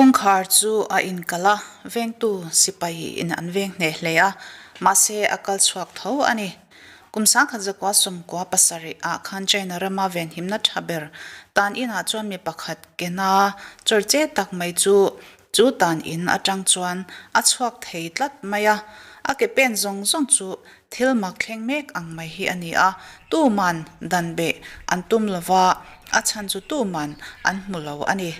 Kawngkhar chu a inkalh a, vengtu sipai in an veng hneh hle a, mahse a kal chhuak tho a ni. Kum 1997 ah khan China rama venhimna tha ber tan inah chuan mi pakhat kena chawr che tak mai chu chu tan in atang chuan a chhuak thei tlat mai a, a ke pen zawng zawng chu thil mak thleng mek ang mai hi a ni a, tuman dan beh an tum lova a chhan chu tuman an hmu lo a ni.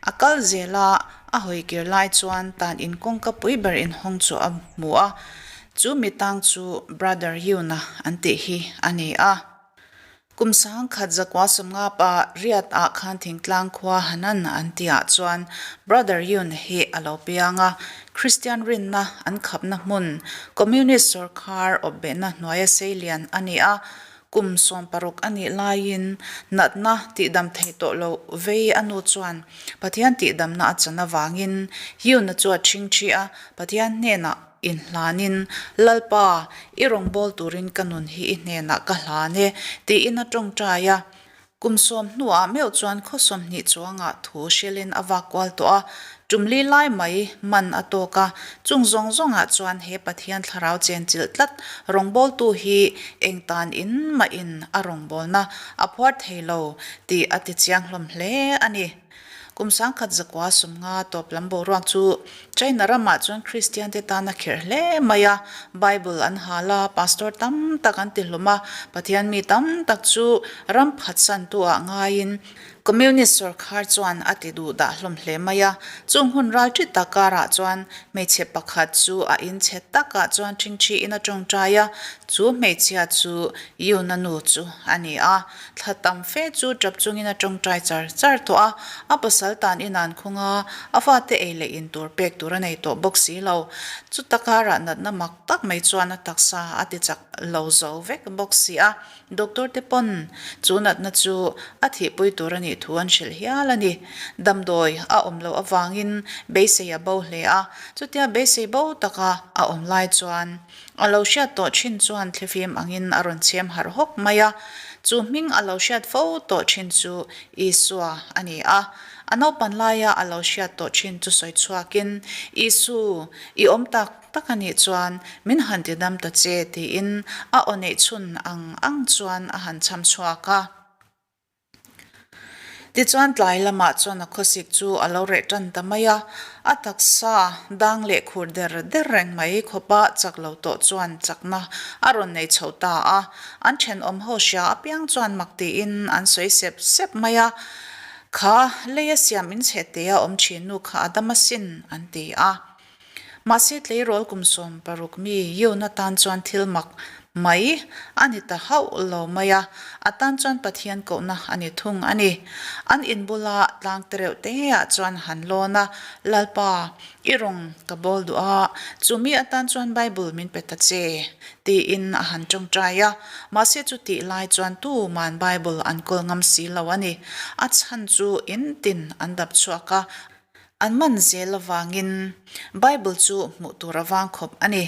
A kal zel a, a hawi kir lai chuan tan in kawngka pui ber inhawng chu a hmu a, Chu mi tang chu Brother Yuna an tih hi a ni a. Kum 1950 pa riat ah khan thingtlang khua Hanan an tih ah chuan Brother Yun hi a lo piang a. Kristian rinna an khapna hmun Communist sawrkhar awpbehna hnuaia seilian a ni a. Kum 16 a nih laiin natna tihdam thei tawh lo vei a nu chuan Pathian tihdamna a chan avangin Yuna chu a ṭhingṭhi a, Pathian hnenah Inhlanin, Lalpa, i rawngbâwl turin ka nun hi i hnênah ka hlân e, tiin a ṭawngṭai a. Kum sawm hnuah meuh chuan khaw 20 chuangah thu hrilhin a vak kual tawh a, ṭum li lai mai man a tâwk a. Chung zawng zawngah chuan he Pathian thlarau chenchilh tlat rawngbâwltu hi eng tân in mahin a rawngbâwlna a phuar thei lo tih a tichiang hlawm hle a ni. Kum 1950 tawp lam boruak chu China ramah chuan Kristian te tan a kherh hle mai a, Bible an hal a, pastor tam tak an ti hlawm a, Pathian mi tam tak chu ram phatsantu ah ngaiin Communist sawrkhar chuan a ti duh dah hlawm hle mai a. Chung hun ral ṭi tak karah chuan hmeichhe pakhat chu a inchhe takah chuan ṭhingṭhiin a ṭawngṭai a, chu hmeichhia chu Yuna nu chu a ni a. Thla tam fe chu ṭap chungin a ṭawngṭai char char tawh a, a pasal tan in an khung a, a fate ei leh in tur pek tur a nei tawh bawk si lo. Chuta karah natna mak tak mai chuan a taksa a ti chak lo zo vek bawk si a, doctor te pawn chu natna chu a thihpui tur a nih thu an hrilh hial a ni. Damdawi a awm loh avangin beisei a bo hle a, chutia beisei bo taka a awm lai chuan, A lo hriat tawh thin chuan thlifim angin a rawn chhem harh hawk mai a, chu hming a lo hriat fo tawh thin chu Isua a ni a. A naupan laia a lo hriat tawh thin chu sawi chhuakin, Isu, i awm tak tak a nih chuan min han tidam ta che tiin a aw neih chhun ang ang chuan a han chham chhuak a. Tichuan tlai lamah chuan a khawsik chu a lo reh tan ta mai a, a taksa dang leh khur der der reng mai khawpa chak lo tawh chuan chakna a rawn nei chho ta a, an thenawm ho hria apiang chuan mak tiin an sawi sep sep mai a, Kha leia siam inchhe tea awm thin nu kha a dam asin an ti a. Mahse tleirawl kum 16 mi Yuna tan chuan thil mak mai a ni ta hauh lo mai a, a tan chuan Pathian kohna a ni thung a ni. An in bula tlang te reuh te ah chuan han lawn a, Lalpa, i rawng ka bawl duh a, chu mi atan chuan Bible min pe ta che, tiin a han tawngtai a. Mahse chu tih lai chuan tuman Bible an kawl ngam si lo a ni. A chhan chu in tin an dap chhuak a, An man zel avangin Bible chu hmuh tur a vang khawp a ni.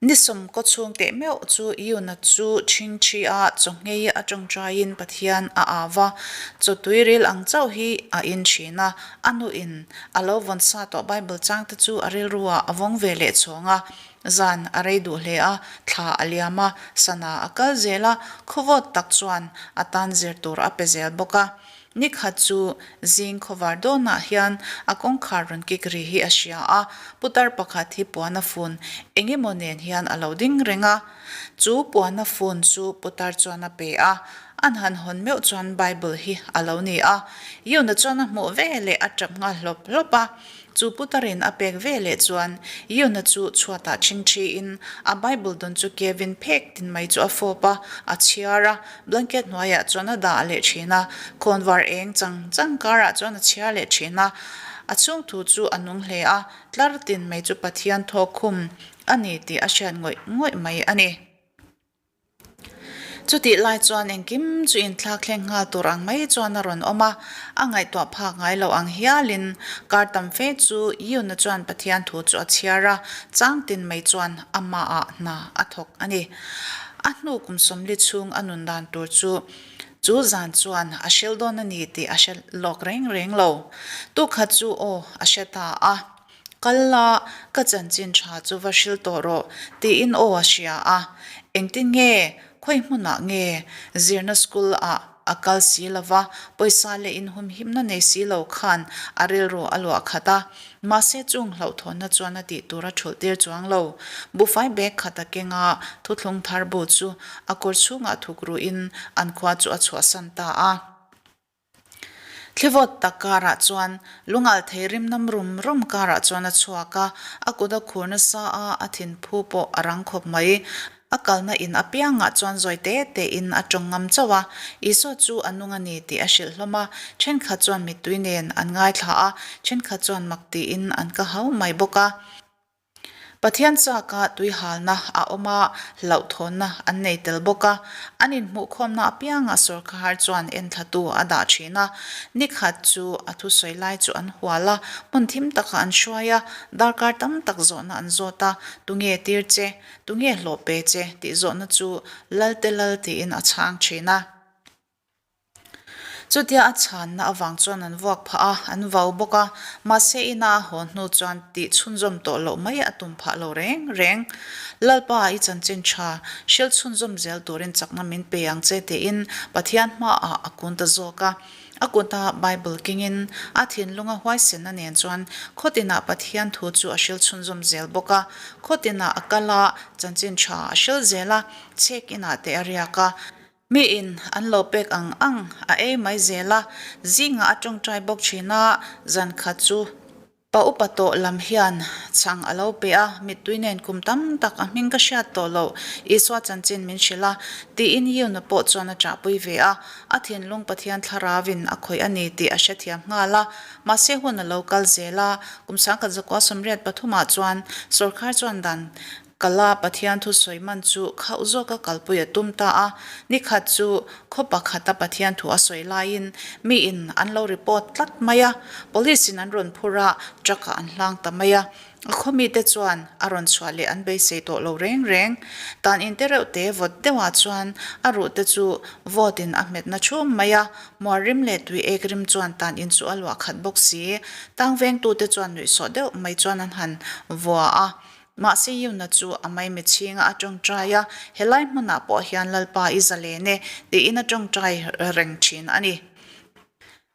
Ni sawm kaw chhung teh meuh chu Yuna chu ṭhingṭhi a chawngei a ṭawngṭaiin Pathian a au va, chaw tui ril ang chauh hi a in ṭhin a, a nuin a lo vawn sa tawh Bible changte chu a rilru ah a vawng ve leh chhawng a. Zan a rei duh hle a, thla a liam a, sana a kal zel a, khawvawt tak chuan a tan zir tur a pe zel bawk a. Ni khat chu zing khawvar dawnah hian a kawngkhar rawn kik ri hi a hria a, putar pakhat hi puana fun eng emaw nen hian a lo ding reng a. Chu puana fun chu putar chuan a pe a, an han hawn meuh chuan Bible hi a lo ni a. Yuna chuan a hmuh ve leh a tap nghal hlawp hlawp a. Chu putarin a pek ve leh chuan Yuna chu chhuatah ṭhingṭhiin a Bible dawn chu Kevin phek tin mai chu a fawp a, a chhiar a, blanket hnuaiah chuan a dah leh ṭhin a, khawnvar eng chang chang karah chuan a chhiar leh ṭhin a. A chhung thu chu a nung hle a, tlar tin mai chu Pathian thawkkhum a ni tih a hriat ngawih ngawih mai a ni. Chutih lai chuan engkim chu inthlak thleng nghal tur ang mai chuan a rawn awm a, a ngaihtuah phak ngai lo ang hialin kar tam fe chu Yuna chuan Pathian thu chu a chhiar a, chang tin mai chuan amahah hna a thawk a ni. A hnu kum 40 chhung a nun dan tur chu. Chu zan chuan a hril dawn a ni tih a hre lawk reng reng lo. Tukhat chu aw a hre ta a. Kal la, ka chanchin tha chu va hril tawh rawh tiin aw a hria a. Engtin nge, khawi hmunah nge zirna school ah a kal si lo va, pawisa leh inhumhimna nei si lo khan a rilru a luah khat a. Mahse chung hlauhthawnna chuan a tih tur a thulh tir chuang lo. Buhfai bag khat a keng a, thuthlung thar bu chu a kawr chhungah thuk ruhin an khua chu a chhuahsan ta a. Thlivawt tak karah chuan lungal thei rim nam rum rum karah chuan a chhuak a, a kut a khur nasa a, a thinphu pawh a rang khawp mai. A kalna in apiangah chuan zawi te tein a tawng ngam chauh a, Isua chu a nung a ni tih a hrilh hlawm a, thenkhat chuan mittui nen an ngaithla a, thenkhat chuan mak tiin an ka hau mai bawk a. Pathian chaka tuihalna a awm a, hlauhthawnna an nei tel bawk a, an inhmuhkhawmna apiangah sawrkhar chuan enthlatu a dah thin a. Nikhat chu a thusawi lai chu an hual a, hmun thim takah an hruai a, darkar tam tak zawhna an zawt a, Tunge tir che? Tunge hlawh pe che? tih zawhna chu Lalte Lal tiin a chhang thin a. Chutia a chhanna avang chuan an vuak phah a, an vau bawk a, mahse ina a haw hnu chuan tih chhunzawm tawh loh mai a tum phah lo reng reng. Lalpa i chanchin tha, hril chhunzawm zel turin chakna min pe ang che tiin Pathian hmaah a kun ta zawk a. A kuta Bible kengin a thinlunga huaisenna nen chuan khaw tinah Pathian thu chu a hril chhunzawm zel bawk a. Khaw tinah a kal a, chanchin tha a hril zel a, chhek inah te a riak a. Miin an lo pek ang ang a ei mai zel a, zingah a tawngtai bawk thin a, zan khat chu pa upa tawh lam hian chhang a lo pe a, mittui nen kum tam tak a hming ka hriat tawh loh Isua chanchin min hrilh a, tiin Yuna pawh chuan a ṭahpui ve a, a thinlung Pathian thlarauin a khawih a ni tih a hrethiam nghal a, mahse hun a lo kal zel a, kum 1983 ah chuan sawrkhar chuan dan Kala Pathian thusawi man chu khauh zawka kalpui a tum ta a, nikhat chu khaw pakhata Pathian thu a sawi laiin miin an lo report tlat mai a, police in an rawn phur a, truck ah an hlang ta mai a, a khaw mite chuan a rawn chhuah leh an beisei tawh lo reng reng. Tan in te reuh te vawt deuhah chuan a ruh te chu vawt in a hmet na thum mai a, muar rim leh tui ek rim chuan tan in chu a luah khat bawk si. Tang vengtute chuan nuihsawh deuh mai chuan an han vua a. Mahse Yuna chu a maimi chhinga a tawngtai a, helai hmunah pawh hian Lalpa i zalen e, tiin a tawngtai reng thin a ni.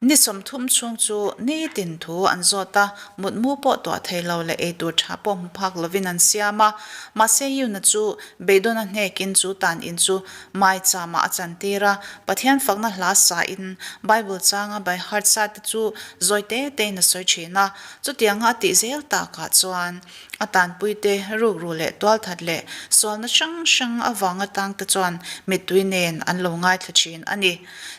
Ni 30 chhung chu nitin thu an zawt a, mutmu pawh tuah thei lo leh eitur tha pawh hmu phak lovin an siam a. Mahse Yuna chu beidawna hnekin chu tan in chu maichama a chantir a, Pathian fakna hla sain Bible changa by heart sa te chu zawi te tein a sawi thin a. Chutianga a tih zel takah chuan A tanpuite rukru leh tualthat leh sualna hrang hrang avanga tangte chuan mittui nen an lo ngaithla thin a ni.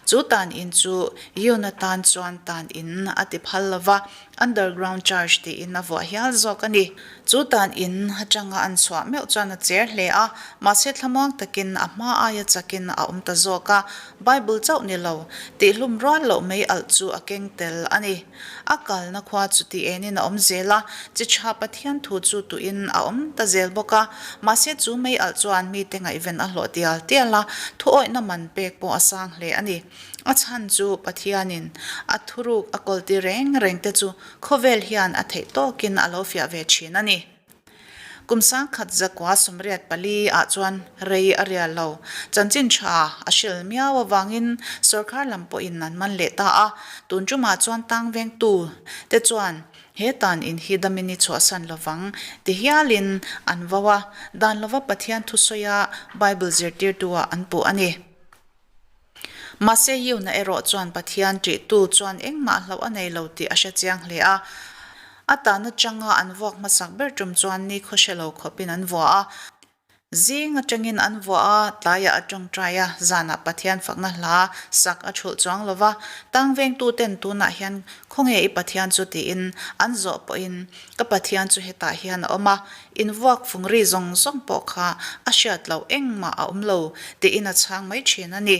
Chu tan in chu Yuna tan chuan tan in a ti phal lo va, Underground Church tiin a vuah hial zawk a ni. Chu tan in atanga an chhuah meuh chuan a cher hle a, mahse thlamuang takin a hma aia chakin a awm ta zawk a, Bible chauh ni lo, tihhlum rual loh mai alh chu a keng tel a ni. A kalna khua chu ti enin a awm zel a, chi tha Pathian thu chu tuin a awm ta zel bawk a. Mahse chu mei alh chuan mite ngaihven a hlawh tial tial a, thuawihna man pek pawh a sang hle a ni. A chhan chu Pathianin a thuruk a kawlti reng reng te chu khawvel hian a theih tawkin a lo fiah ve thin a ni. Kum 1984 ah chuan rei a rial lo. Chanchin tha a hril miau avangin sawrkhar lam pawhin an man leh ta a. Tun tumah chuan tang vengtu te chuan he tan in hi damin i chhuahsan lovang ti hialin an vo a, dan lova Pathian thusawia Bible zirtirtu ah an puh a ni. Mahse Yuna erawh chuan Pathian ṭihtu chuan engmah hlauh a nei lo tih a hre chiang hle a. A tan atanga an vuak hmasak ber ṭum chuan ni khaw hre lo khawpin an vua a. Zing atangin an vua a, tlaiah a ṭawngṭai a, zanah Pathian fakna hla sak a ṭhulh chuang lo va. Tang vengtuten tunah hian khawnge i Pathian chu tiin an zawh pawhin ka Pathian chu hetah hian a awm a, Invuak fung ri zawng zawng pawh kha a hriat loh engmah a awm lo tiin a chhang mai thin a ni.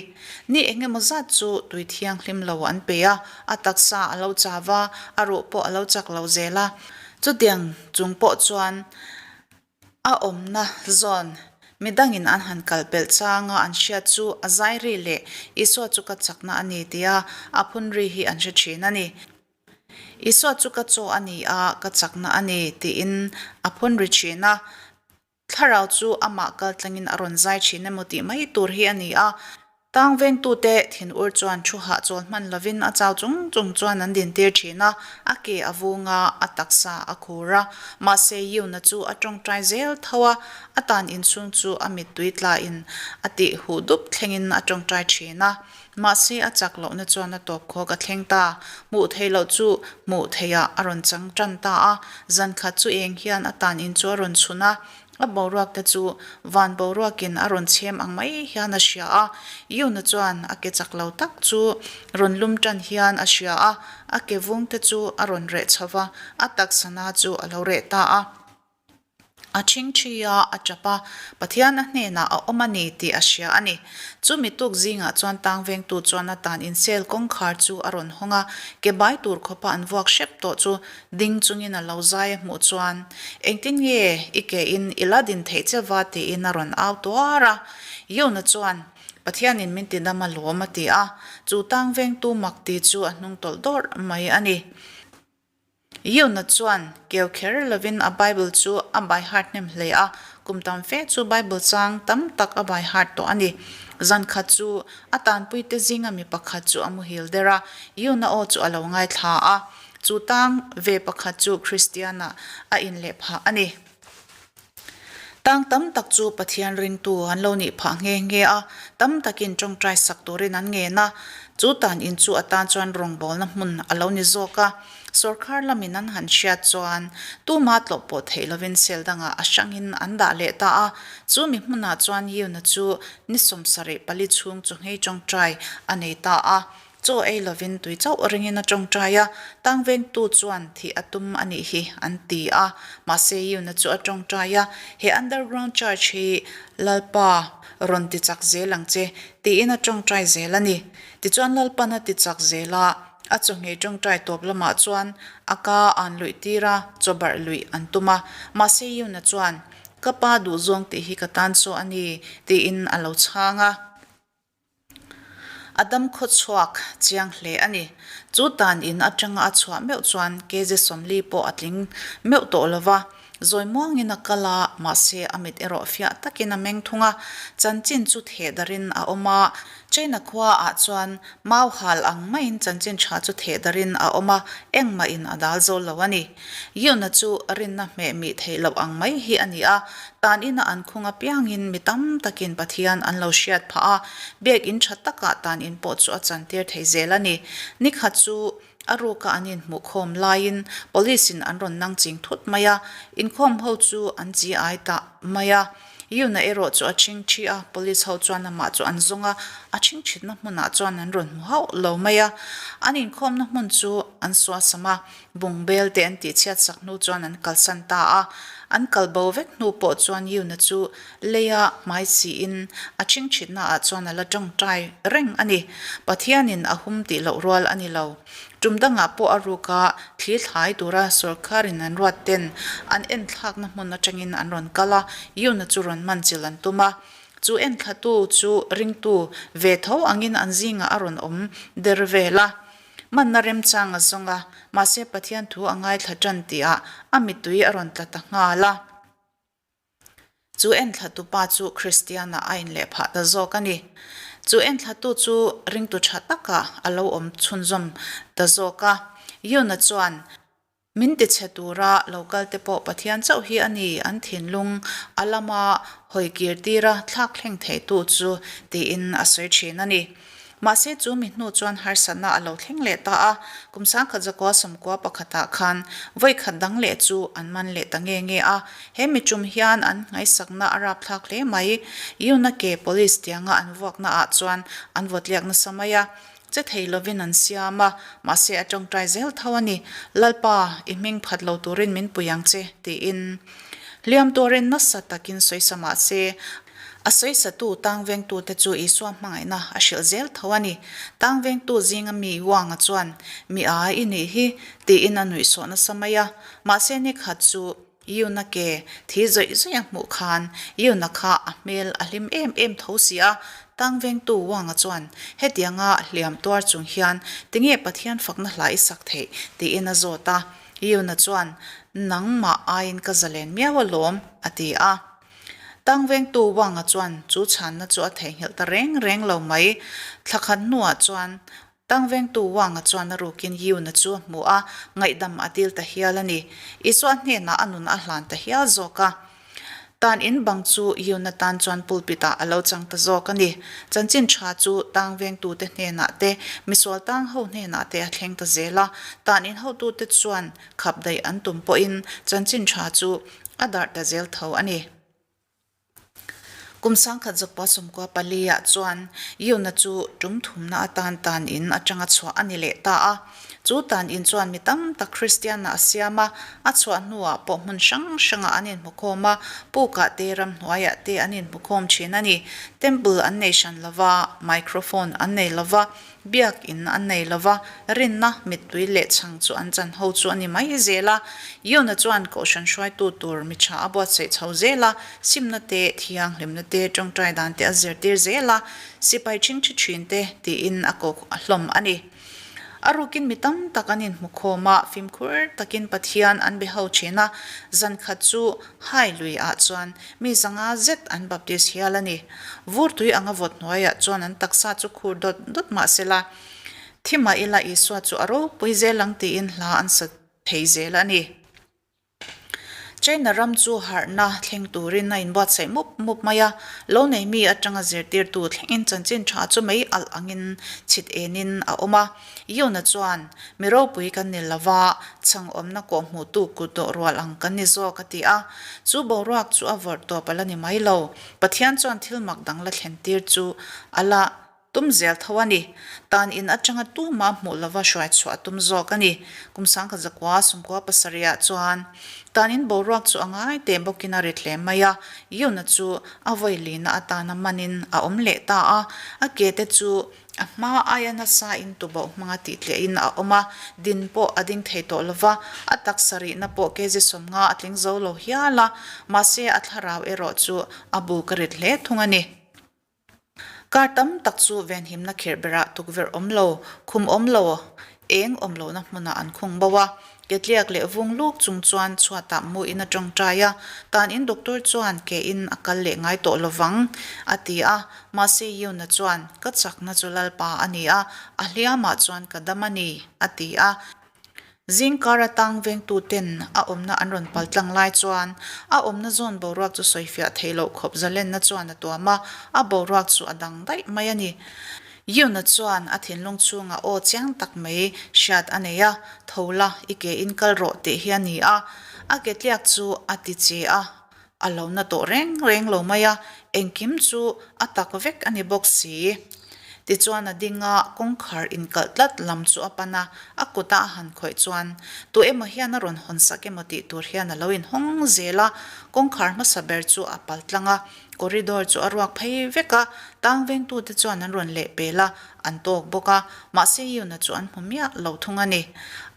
Ni eng emaw zat chu tui thianghlim lo an pe a, a taksa a lo chau a, a ruh pawh a lo chak lo zel a. Chutiang chung pawh chuan a awmna zawn. Mi dangin an han kal pelh changa an hriat chu a zai ri leh Isua chu ka chakna a ni tia a phun ri hi an hre thin a ni. Isua chu ka chaw a ni a, ka chakna a ni tiin a phun ri thin a. Thlarau chu amah kal tlangin a rawn zai thin emaw tih mai tur hi a ni a. Tang vengtute thinur chuan thu hahchawl hman lovin a chau chung chung chuan an dintir thin a, a ke a vung a, a taksa a khur a. Mahse Yuna chu a tawngtai zel tho a, a tan inchhung chu a mittui tlain a tih huh dup thlengin a tawngtai thin a. Mahse a chak lohna chuan a tawp khawk a thleng ta. Hmuh theih loh chu hmuh theihah a rawn chang tan ta a, zan khat chu eng hian a tan in chu a rawn chhun a, A boruak te chu van boruakin a rawn chhem ang mai hian a hria a, Yuna chuan a ke chak lo tak chu rawn lum tan hian a hria a, a ke vung te chu a rawn reh chho va, a taksa na chu a lo reh ta a. A ṭhingṭhi a, a ṭap a, Pathian a hnenah a awm a ni tih a hria a ni. Chu mi tuk zingah chuan tang vengtu chuan a tan insel kawngkhar chu a rawn hawng a, ke bai tur khawpa an vuak hrep tawh chu Ding chungin a lo zai a hmuh chuan, Engtin nge i ke in i la din theih che va? tiin a rawn au tuar a. Yuna chuan, Pathianin min ti dam a lawm a ti a. Chu tang vengtu mak ti chu a hnung tawlh dawrh mai a ni. Yuna chuan keu kher lovin a Bible chu a by heart hnem hle a, kum tam fe chu Bible chang tam tak a by heart tawh a ni. Zan khat chu a tanpuite zinga mi pakhat chu a muhil der a, Yuna aw chu a lo ngaithla a. Chu tang ve pakhat chu Kristiana a inleh phah a ni. Tang tam tak chu Pathian ringtu an lo nih phah nghe nghe a, tam takin tawngtai sak turin an ngen a. Chu tan in chu atan chuan rawngbawlna hmun a lo ni zawk a. Sawrkhar lamin an han hriat chuan tuma tlawh pawh theih lovin cell dangah a hrangin an dah leh ta a. Chu mi hmunah chuan Yuna chu ni 74 chhung chu nghei tawngtai a nei ta a. Chaw ei lovin tui chauh ringin a tawngtai a, tangvengtu chuan thih a tum a nih hi an ti a. Mahse Yuna chu a tawngtai a, He underground church hi Lalpa rawn ti chak zel ang che, tiin a tawngtai zel a ni. Tichuan Lalpan a ti chak zel a, a chawhmeh tawngtai tawp lamah chuan a ka an luih tir a, chaw barh luih an tum a. Mahse Yuna chuan, Ka pa duhzawng tih hi ka tan chaw a ni, tiin a lo chhang a. A dam khaw chhuak chiang hle a ni. Chu tan in atanga a chhuah meuh chuan kg 40 pawh a tling meuh tawh lo va. Zawi muangin a kal a, mahse a mit erawh fiah takin a meng thung a. Chanchin chu theh darin a awm a. China khua ah chuan mau hal ang maiin chanchin tha chu theh darin a awm a, engmah in a dal zo lo a ni. Yuna chu rinna hmeh mih theih loh ang mai hi a ni a, tan ina an khung apiangin mi tam takin Pathian an lo hriat phah a, biakinn tha takah tan in pawh chu a chantir thei zel a ni. Nikhat chu a ruka an inhmuhkhawm laiin Police in an rawn nang ching thut mai a, inkhawm ho chu an chi ai ta mai a. Yuna erawh chu a ching thi a, Police ho chuan amah chu an zawng a, a ching thitna hmunah chuan an rawn hmu hauh lo mai a. An inkhawmna hmun chu an suasam a, Bungbel te an tihchhiat sak hnu chuan an kalsan ta a, an kal bo vek hnu pawh chuan Yuna chu leia hmai siin a chhingchhitna ah chuan a la tawngtai reng a ni. Pathianin a hum tih loh rual a ni lo. Tum dangah pawh a ruka thli thlai tura sawrkharin an ruat ten an enthlakna hmun atangin an rawn kal a, Yuna chu rawn man chilh an tum a. Chu enthlatu chu ringtu ve tho angin an zingah a rawn awm der vel a. Manna remchang a zawng a, mahse Pathian thu a ngaithla tan tihah a mittui a rawn tla ta nghal a. Chu enthlatu pa chu Kristiana a inleh phah ta zawk a ni. Chu enthlatu chu ringtu tha takah a lo awm chhunzawm ta zawk a. Yuna chuan. Min tichhe tura lo kal te pawh Pathian chauh hi a ni, an thinlung a lama hawi kir tira thlak thleng theitu chu tiin a sawi thin a ni. Mahse chu mi hnu chuan harsatna a lo thleng leh ta a, kum 1991 ah khan vawi khat dang leh chu an man leh ta nge nge a, he mi tum hian an ngaihsakna a rapthlak hle mai. Yuna ke Police tianga an vuakna ah chuan an vawtliak nasa mai a, Che thei lovin an siam a, mahse a tawngtai zel tho a ni. Lalpa, i hming phat lo turin min pui ang che, tiin. Hliam tuarin nasa takin sawisa mah se, a sawisatu tang vengtute chu Isua hmangaihna a hrilh zel tho a ni. Tang vengtu zinga mi Wang-a chuan, Mi a i nih hi, tiin a nuihsawh nasa mai a. Mahse ni khat chu. Yuna ke thi zawih zawih a hmuh khan Yuna kha a hmel a hlim em em tho si a, tang vengtu Wang-a chuan hetianga hliam tuar chung hian tinge Pathian fakna hla i sak theih tiin a zawt a, Yuna chuan nangmah aiin ka zalen miau alawm a ti a. Tang vengtu Wang-a chuan chu chhanna chu a theihnghilh ta reng reng lo mai. Thla khat hnuah chuan Tang vengtu Wang-a chuan a rukin Yuna chu a hmu a, ngaihdam a dil ta hial a ni. Isua hnenah a nun a hlan ta hial zawk a. Tan in bang chu Yuna tan chuan pulpit ah a lo chang ta zawk a ni. Chanchin tha chu tang vengtute hnenah te, misual tang ho hnenah te a thleng ta zel a. Tan in hotute chuan khap daih an tum pawhin chanchin tha chu a darh ta zel tho a ni. Kum sangkhat zakua sawmkua paliah chuan Yuna chu tum thumna atan tan in atanga chhuah a ni leh ta a. Chu tan in chuan mi tam tak Kristianna a siam a, a chhuah hnuah pawh hmun hrang hrangah an inhmukhawm a, pukah te ramhnuaiah te an inhmukhawm thin a ni. Temple an nei hran lova, microphone an nei lova, Biak in an nei lo va, rinna mittui leh chhang chu an chan ho chu a ni mai zel a. Yona chuan Kohhran hruaitu tur mi tha a buatsaih chho zel a, simna te, thianghlimna te, tawngtai dan te a zirtir zel a, sipai ṭhingṭhi ṭhin te tiin a ko hlawm a ni. A rukin mi tam tak an inhmukhawm a, fimkhur takin Pathian an be ho ṭhin a, zan khat chu Hai lui ah chuan mi zanga zet an baptist hial a ni. Vur tui anga vawt hnuaiah chuan an taksa chu khur dawt dawt mah se la, thi mah ila Isua chu a ropui zel ang tiin hla an sa thei zel a ni. China ram chu harhna thleng turin a inbuatsaih mup mup mai a, lo nei mi atanga zirtirtu thlengin chanchin tha chu mei alh angin chhit enin a awm a. Yona chuan, Mi ropui kan ni lo va, chhang awmna kawh hmuhtu kut dawh rual ang kan ni zawk a ti a. Chu boruak chu a vawrh tawp a la ni mai lo. Pathian chuan thil mak dang la thlen tir chu a la tum zel tho a ni. Tan in atanga tumah hmuh lova hruai chhuah a tum zawk a ni. Kum sangkhat zakua sumkua pasarihah chuan tan in boruak chu a ngai teh bawkin a rit hle mai a. Yona chu a vawi lina atana manin a awm leh ta a. A ke te chu A hma aia nasa in tubauh hmanga tih tliahin a awm a, din pawh a ding thei tawh lo va, a taksa rihna pawh kg 50 a tling zo lo hial a, mahse a thlarau erawh chu a bu ka rit hle thung a ni. Kar tam tak chu venhimna khirh berah tukverh awm lo, khum awm lo, eng awm lohna hmunah an khung bo a, Ketliak leh vung luk chung chuan chhuatah muin a tawngtai a, tan in doctor chuan ke in a kal leh ngai tawh lovang a ti a, mahse Yuna chuan ka chakna chu Lalpa a ni a, a hliamah chuan ka dam a ni a ti a. Zingkar atang vengtu ten a awmna an rawn pal tlang lai chuan a awmna zawn boruak chu sawifiah theih loh khawp zalenna chuan a tuam a, a boruak chu a dang daih mai a ni. Yuna chuan a thinlung chhungah aw chiang tak mai hriat a nei a, Tho la, i ke in kal rawh tih hi a ni a. A ke tliak chu a ti che a, a lo na tawh reng reng lo mai a, engkim chu a tak vek a ni bawk si. Tichuan a ding a, kawngkhar inkalh tlat lam chu a pan a, a kuta a han khawih chuan tu emaw hian a rawn hawn sak emaw tih tur hian a lo inhawng zel a, kawngkhar hmasa ber chu a pal tlang a, Corridor chu a ruak phei vek a, tang vengtute chuan an rawn leh pel a, an tawk bawk a, mahse Yuna chu an hmu miah lo thung a ni.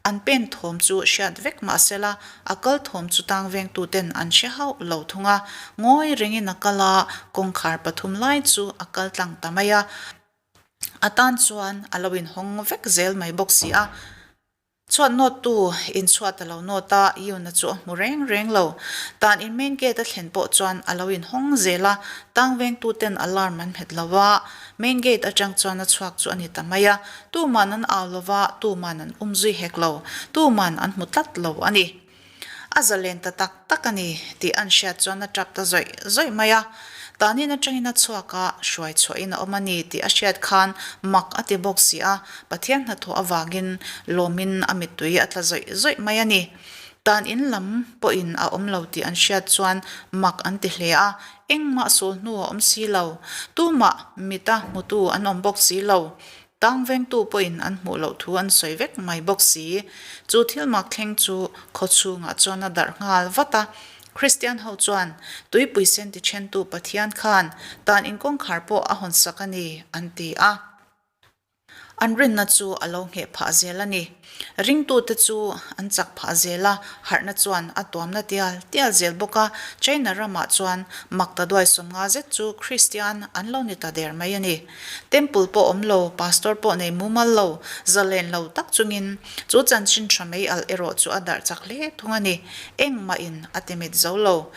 An pen thawm chu hriat vek mahsela a kal thawm chu tang vengtuten an hre hauh lo thung a, ngawi rengin a kal a, kawngkhar pathum lai chu a kal tlang ta mai a, a tan chuan a lo inhawng vek zel mai bawk si a. Chhuat nawt tu in chhuat a lo nawt a, Yuna chu a hmu reng reng lo. Tan in main gate a thlen pawh chuan a lo inhawng zel a, tang vengtu ten alarm an hmet lo a, main gate atang chuan a chhuak chu a ni ta mai a, tuman an au lo va, tuman an um zui hek lo, tuman an hmu tlat lo a ni. A zalen ta tak tak a ni tih an hriat chuan a tap ta zawih zawih mai a. Tanin atangin a chhuak a, hruai chhuahin a awm a ni tih a hriat khan mak a ti bawk si a, Pathian hnathawh avangin lawmin a mittui a tla zawih zawih mai a ni. Tan in lam pawhin a awm lo tih an hriat chuan mak an ti hle a, engmah sul hnu a awm si lo. Tumah mita hmutu an awm bawk si lo. Tang vengtu pawhin an hmuh loh thu an sawi vek mai bawk si. Chu thil mak thleng chu khaw chhungah chuan a darh nghal vat a. Kristian ho chuan, Tuipui sen ti thentu Pathian khan tan in kawngkhar pawh a hawn sak a ni, an ti a. An rinna chu a lo ngheh phah zel a ni. Ringtute chu an chak phah zel a, harhna chuan a tuamna tial tial zel bawk a. China ramah chuan makta duai 50 zet chu Kristian an lo ni ta der mai a ni. Temple pawh awm lo, pastor pawh nei mumal lo, zalen lo tak chungin chu chanchin tha mei alh erawh chu a darh chak hle thung a ni. Engmahin a timit zo lo.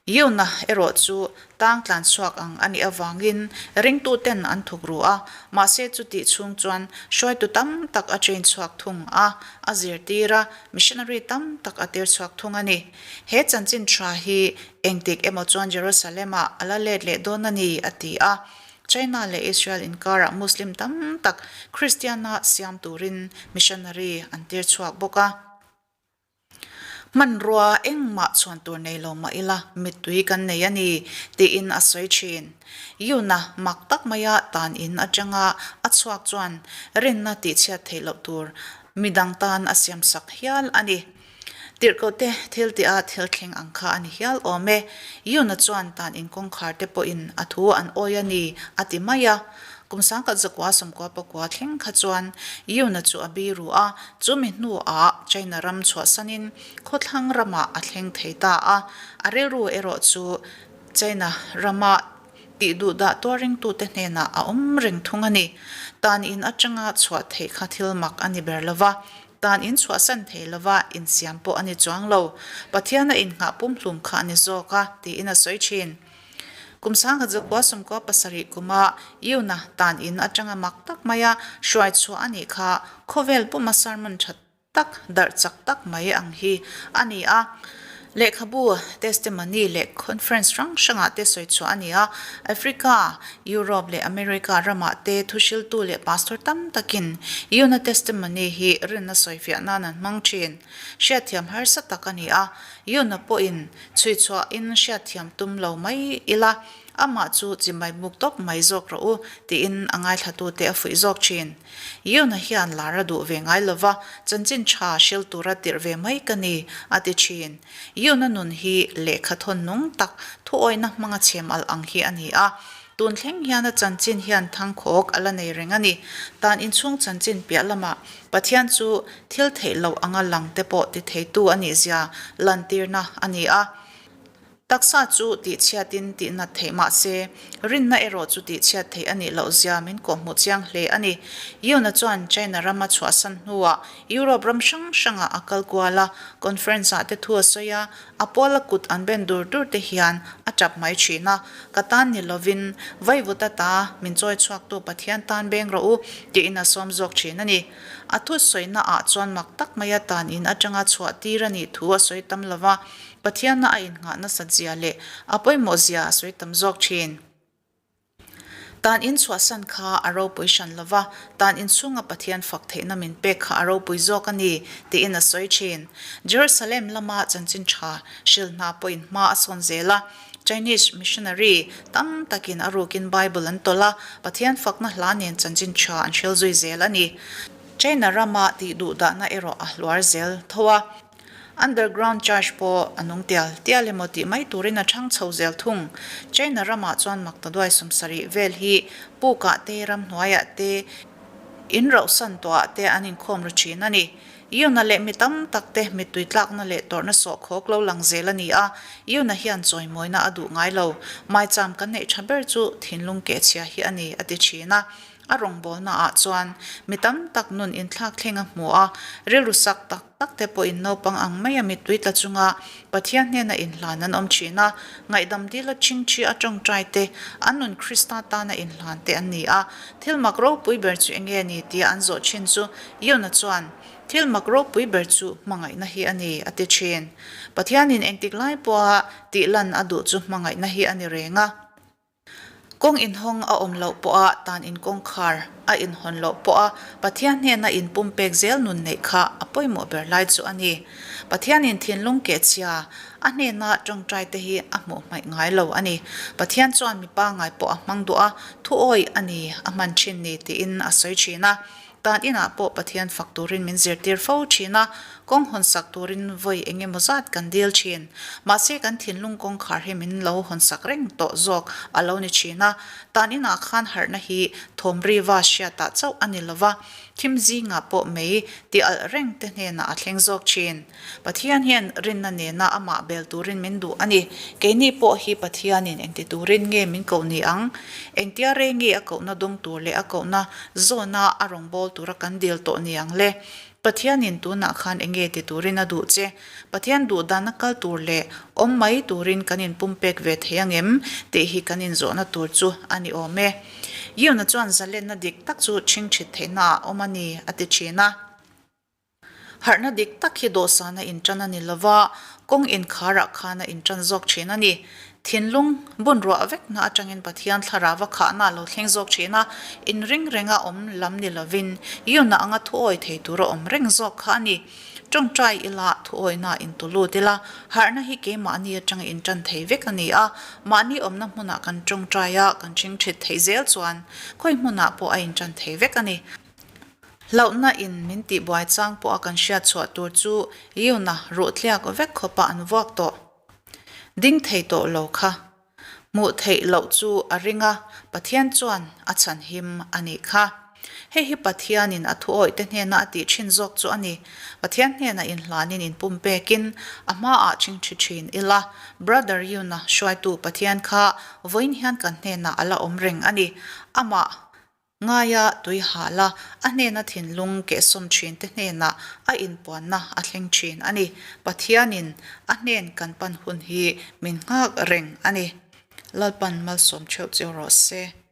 Yuna erawh chu tang tlan chhuak ang a nih avangin ringtuten an thuk ru a, mahse chutih chhung chuan hruaitu tam tak a train chhuak thung a, a zirtir a, missionary tam tak a tir chhuak thung a ni. He chanchin tha hi engtik emaw chuan Jerusalem-ah a la let leh dawn a ni, a ti a. China leh Israel inkarah Muslim tam tak Kristiana siam turin missionary an tir chhuak bawk a. Hmanrua engmah chhuan tur nei lo mah ila mittui kan nei a ni, tiin a sawi thin. Yuna mak tak maia tan in atanga a chhuak chuan rinna tihchhiat theih loh tur midang tan a siamsak hial a ni. Tirhkohte thil tiha thil thleng ang kha a ni hial awm e. Yuna chuan tan in kawngkhar te pawhin a thu an awi a ni, a ti mai a. Kum 1900 90 pakua thleng kha chuan Yuna chu a biru a, chumi hnuah China ram chhuahsanin khawthlang ramah a thleng thei ta a. A rilru erawh chu China rama tih duh dah tuar ringtute hnenah a awm reng thung a ni. Tan in atanga chhuah theih kha thil mak a ni ber lo va, tan in chhuahsan thei lova insiam pawh a ni chuang lo. Pathian a innghah pumhlum kha a ni zawk a, tiin a sawi thin. Kum 1900 97 kuma Yuna tan in atanga mak tak maia hruai chhuah a nih kha khawvel puma sermon tha tak darh chak tak mai ang hi a ni a. Lehkhabu, testimony leh conference hrang hrangah te sawi chhuah a ni a. Africa, Europe leh America ramah te thuhriltu leh pastor tam takin Yuna testimony hi rinna sawifiah nan an hmang thin. Hriatthiam harsa tak a ni a. Yuna pawhin Chhui chhuahin hriatthiam tum lo mai ila, amah chu chimai buk tawp mai zawk rawh u, tiin a ngaithlatute a fuih zawk thin. Yuna hian lar a duh ve ngai lo va, chanchin tha hril tura tirh ve mai ka ni, a ti thin. Yuna nun hi lehkha thawn nung tak, thuawihna hmanga chhem alh ang hi a ni a. Tun thleng hian a chanchin hian thangkhawk a la nei reng a ni. Tan inchhung chanchin piah lamah Pathian chu thil theih loh anga lang te pawh ti theitu a nih zia lantirna a ni a. Taksa chu tihchhiatin tihnat theih mah se, rinna erawh chu tihchhiat theih a nih loh zia min kawhhmuh chiang hle a ni. Yuna chuan China rama chhuahsan hnuah Europe ram hrang hrangah a kal kual a, conference-ah te thu a sawi a, A puala kut an ben dur dur te hian a tap mai thin a, ka tan ni lovin vaivuta ta min chawi chhuaktu Pathian tan beng rawh u tiin a sawm zawk thin a ni. A thusawi ah chuan mak tak maia tan in atanga chhuah tir a nih thu a sawi tam lova, Pathianna a innghah nasat zia leh a pawimawh zia a sawi tam zawk thin. Tan in chhuahsan kha a ropui hran lo va, tan in chhunga Pathian fak theihna min pek kha a ropui zawk a ni, tiin a sawi thin. Jerusalem lama chanchin tha hril hna pawhin hma a sawn zel a. Chinese missionary tam takin a rukin Bible an tawlh a, Pathian fakna hla nen chanchin tha an hril zui zel a ni. China rama tih duhdahna erawh a hluar zel tho a. Underground church pawh a nung tial tial emaw tih mai turin a chhang chho zel thung. China ramah chuan maktaduai 70 vel hi pukah te, ramhnuaiah te, in rauhsan tawhah te an inkhawm ru thin a ni. Yuna leh mi tam tak te mittui tlakna leh tawrhna sawhkhawk lo lang zel a ni a, Yuna hian chawimawina a duh ngai lo. Maicham kan neih tha ber chu thinlung kehchhia hi a ni, a ti thin a. A rawngbawlna ah chuan mi tam tak nun inthlak thleng a hmu a, rilru sak tak tak te pawhin naupang ang maia mittui tla chunga Pathian hnena inhlan an awm thin a, ngaihdam dila chingthi a tawngtai te, an nun Krista tana inhlan te an ni a. Thil mak ropui ber chu enge ni tia an zawh thin chu Yona chuan, Thil mak ropui ber chu hmangaihna hi a ni, a ti thin. Pathianin engtik lai pawha tihlan a duh chu hmangaihna hi a ni reng a. Kawng inhawng a awm loh pawha tan in kawngkhar a inhawn loh pawha Pathian hnena inpumpek zel nun neih kha a pawimawh ber lai chu a ni. Pathianin thinlung kehchhia a hnena tawngtai te hi a hmuh hmaih ngai lo a ni. Pathian chuan mi pangngai pawh a hmang duh a, thuawi a ni a hman thin ni tiin a sawi thin a. Tan inah pawh Pathian fak turin min zirtir fo thin a, kawng hawnsak turin vawi eng emaw zat kan dil thin. Mahse kan thinlung kawngkhar hi min lo hawnsak reng tawh zawk a lo ni thin a. Tan inah khan harhna hi thawmriva hriatah chauh a ni lova, thim zingah pawh mei ti alh reng te hnenah a thleng zawk thin. Pathian hian rinna nena amah bel turin min duh a ni. Keini pawh hi Pathianin engti turin nge min koh ni ang? Engtia rei nge a kohna dawng tur leh a kohna zawna a rawngbâwl tura kan dil tawh ni ang le? Pathianin tunah khan enge ti turin a duh che? Pathian duh dana kal tur leh awm mai turin kan inpumpek ve thei ang em? tih hi kan inzawhna tur chu a ni awm e. Yuna chuan zalenna dik tak chu ṭhingṭhit theihnaah awm a ni, a ti ṭhin a. Harhna dik tak hi dawhsana inṭan a ni lo va, kawng inkharah khan a inṭan zawk ṭhin a ni. Thinlung bun ruah vekna aṭangin Pathian thlarau a khahna a lo thleng zawk ṭhin a, inring renga awm lam ni lovin Yuna anga thuawi thei tura awm reng zawk kha a ni. Ṭawngṭai ila, thuawina intu lut ila, harhna hi keimahni aṭanga inṭan thei vek a ni a, mahni awmna hmunah kan ṭawngṭai a, kan ṭhingṭhit theih zel chuan khawi hmunah pawh a inṭan thei vek a ni. Hlauhna in min tihbuai chang pawh a kan hriat chhuah tur chu Yuna ruh tliak vek khawpa an vuak tawh. Ding thei tawh lo kha. Hmuh theih loh chu a ring a, Pathian chuan a chhan him a nih kha. Hei hi Pathianin a thuawih te hnena a tih thin zawk chu a ni. Pathian hnenah inhlanin inpumpekin a hmaah chingthi thin ila, Brother Yuna hruaitu Pathian kha vawiin hian kan hnenah a la awm reng a ni. Amah Ngaia tui hal a, a hnena thinlung kehsawm thinte hnenah a inpuanna a thleng thin a ni. Pathianin a hnen kan pan hun hi min nghak reng a ni. Lalpan malsawm theuh cheu rawh se.